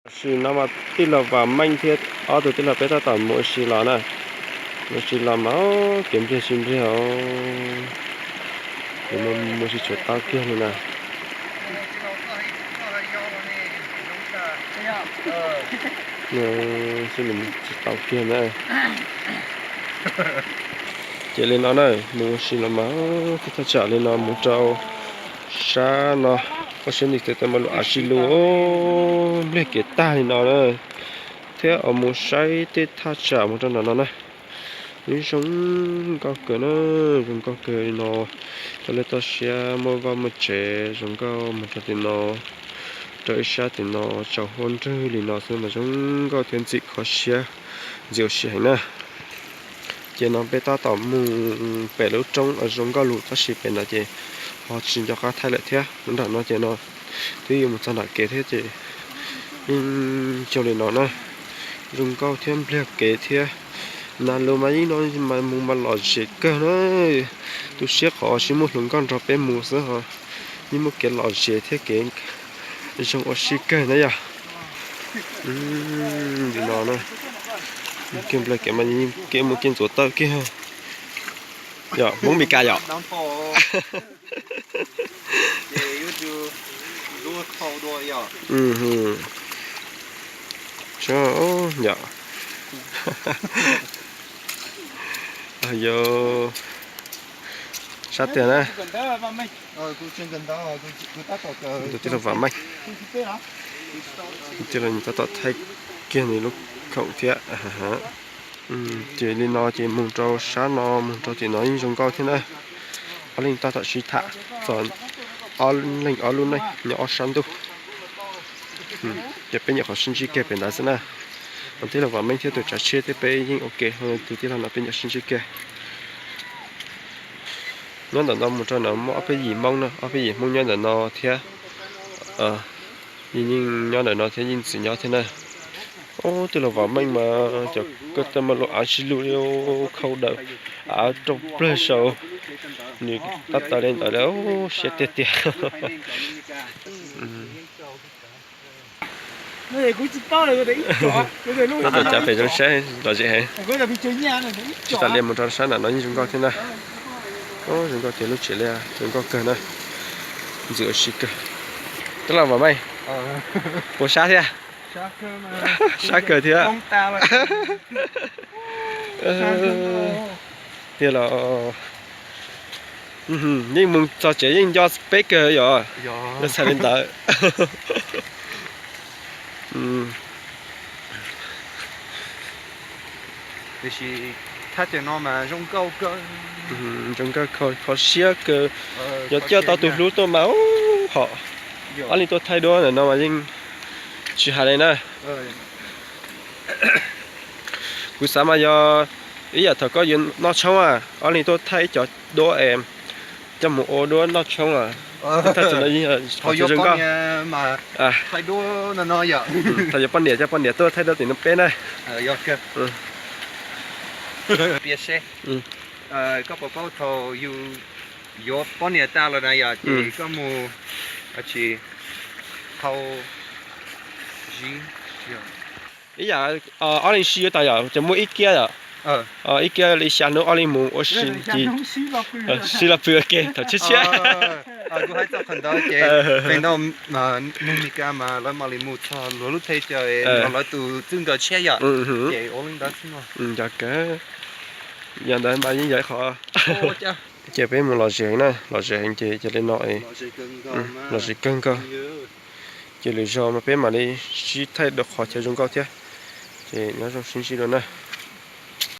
Tam sim no mas tij laug Vam Meej thiab ob tug tij laug peb tab tom mus ua si los na. Mus ua si los mas kev npliag tsis npliag os, ces mus tsis tshua tau kiag li na. Tsis tau kiag na. Ces li no na, mus ua si los mas tej thaj tsam li no mus rau sab no, ua siab nti tes tes mas lub av si lug, npliag kev tag li no na. Thiab os mus saib tej thaj tsam mus rau nram no na, zoo nkauj kawg na, zoo nkauj kawg li no. Tau lej toj siab muaj vaj muaj tsev zoo nkauj mus rau tim no, rau ib sab tim no tsaus huab nrwg li no xwb mas zoo nkauj thiab ntxim kho siab, ntxim ua si heev na. Ces no peb tab tom mus pem lub roob zoo nkauj lug tab sis pem no ces ho tsis nco qab thaij lawm thiab. Nram no ces no twb yuav mus txog nram kev thiab ces yeej zoo li no na, zoo nkauj thiab npliag kev thiab. Nas lus mas yeej no mas mus mas lom zem kawg na. Tu siab qhov tsis muaj hluas nkauj nrog peb mus xwb ho yeej muaj kev lom zem thiab kev zoo ua si kawg na yog. Li no na, kiag npliag kev mas kev mus kiag ntxuav tawm kiag. Yog Hmoob Mes Kas yom. Yog, sab tiag na. Tus tij laug Vam Meej, tij laug tab tom thaij kiag nws lub khoom thiab. Ces li no ces mus rau sab no mus rau tim no yeej zoo nkauj thiab na. Ob leeg tab tom sib tham txog ob leeg ob lub neej nyob ob sab ntuj. Ces peb nyuam qhuav sib ntsib kiag pem ntawd xwb na. Tij laug Vam Meej thiab tus tsav tsheb thiab peb yeej ua ke, tus tij laug no peb nyuam sib ntsib kiag. Nyob ntawm no mus rau no muaj ob peb yim Hmoob na, ob peb yim Hmoob nyob ntawm no thiab. Yeej nyob ntawm no thiab yeej txwm nyob thiab na. Ob tij laug Vam Meej mas cov koj tej mas lub av si lug li, khau daws av rau plag saud. Nws tab tawv li ntawd li siab tiag tiag. Cov pem zoo saib lom zem heev. Tsis tas li mus rau sab nram no yeej zoo nkauj thiab na. Zoo nkauj tiag, lub tsev liaj zoo nkauj kawg na. Ntxim ua si kawg. Tij laug Vam Meej, puas sab thiab? Sab kawg thiab. Tiag los yeej mus txog tsev yeej nco peb kawg yom. Yog txhais li ntawd. Tiam sis thaj chaw no mas zoo nkauj kawg, zoo nkauj kho siab kawg. Yog coj tau tus hlub tuaj mas hom, ob leeg tuaj thaij duab ntawm no mas yeej tsis hais li na. Kuv xav mas yog ib yam thaum koj yuav noj tshoob, ob leeg tuaj thaij ib co duab es coj mus ua duab noj tshoob. Thaj chaw no yeej zoo nkauj. Thaum yuav poj niam coj poj niam tuaj thaij duab tim no peb na. Koj puas paub thaum yus yuav poj niam tas los na yog ces koj mus tsis thau zib. Ib yam ob leeg sib yuav tas yom, ces muaj ib kiab yom, ib kiab li xya hnub ob leeg mus ua si, sib los pw ua ke thaum tshiab tshiab. Kuv hais txog qhov ntawd ces pem no neeg Mes Kas mas lawv mam li mus txog luag lub thaij chaw, lawv tus txwj nkawm tshiab yom, ces ua li ntawd xwb no. Yog ntawd mas yeej yog ib qho. Ces peb mus lom zem heev na, lom zem heev ces cia li no, lom zem kawg nkaus. Ces lwm zaug mas peb mam li sib thaij dua qhov chaw zoo nkauj thiab. Ces nyob zoo sib ntsib dua na.